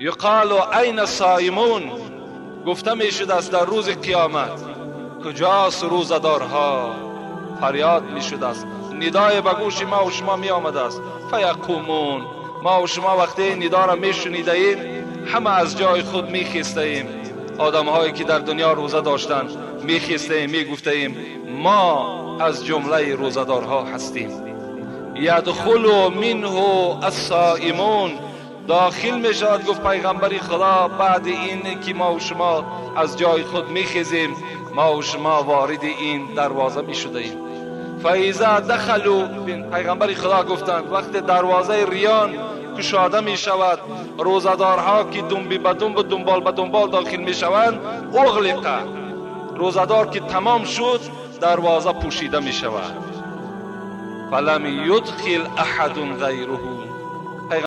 یقال این الصائمون، گفته می شده است در روز قیامت کجاست روزه‌دارها؟ فریاد می شده است، ندای به گوش ما و شما می آمده است. فیقومون، ما و شما وقتی ندا را می شنیده ایم همه از جای خود می خیسته ایم. آدم هایی که در دنیا روزه داشتند می خیسته ایم، می گفته ایم ما از جمله روزه‌دارها هستیم. یدخل منه الصائمون، داخل می شود گفت پیغمبر خدا بعد این که ما و شما از جای خود می خیزیم، ما و شما وارد این دروازه می شده ایم. فاذا دخلوا، پیغمبر خدا گفتند وقت دروازه ریان کشاده می شود، روزه‌دارها که دنبی به دنب و دنبال به دنبال داخل می شوند، اغلقه، روزه‌دار که تمام شد دروازه پوشیده می شود. فلم یدخل احد غیره،